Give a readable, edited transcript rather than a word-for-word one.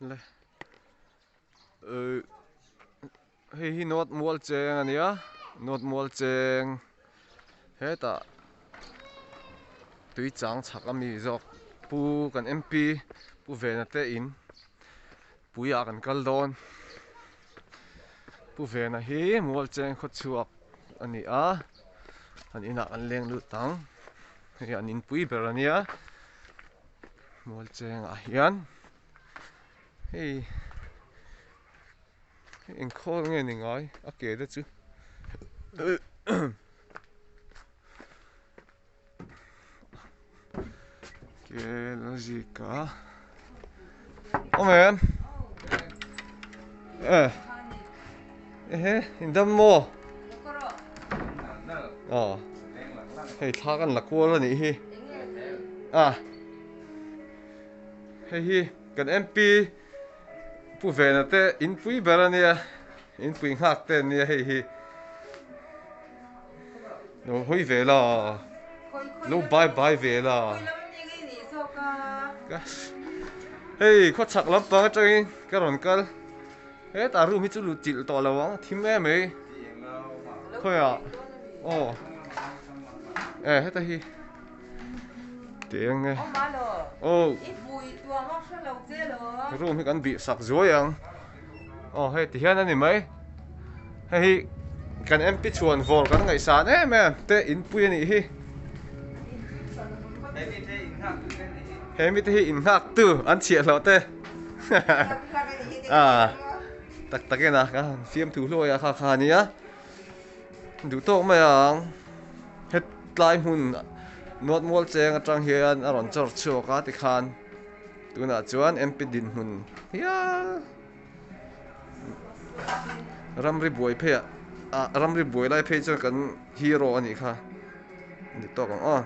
Le eh hei hi nawt mual cheng a nia nawt mual cheng hetah tui chang chhak ami zawk pu kan M_P pu Vena te in puiah kan kal dawn pu Vena hi mual cheng khaw chhuak a ni a an inah kan leng lut ang hei an inpui ber a nia. Mual chengah hian hei eng khawl nge ni ngai a ke te chu ke la zik a awm em e ehe in dam maw aw hei thla kan la kual a nih hi a hei hi kan MP Pu Vena te inpui ber a nia inpui nghak te an nia hei hi lo hawi ve la lo bye bye ve la hei khawchhak lampang atangin ka rawn kal hetah room hi chu luh chilh tawh lo ang a thim em mai khawiah aw e heta hi. Tih eng nge? Aw room hi kan bih sak zuai ang aw hei ti hian a ni mai hei hi kan M_P chhuan vawr kan ngaihsan em em te inpui a nih hi he mite hi innghak tu an chhiah hlawh te ah tak tak in a ka han fiamthu hluai a kha kha a nia. Duh tawk mai ang. Hetlai hmun North Mual cheng atang hian a rawn chawr chhuak a tikhan tunah chuan MP dinhmun hial ramri buai phei ah ramri buai lai phei chuan kan hero a nih kha. Duh tawk ang aw.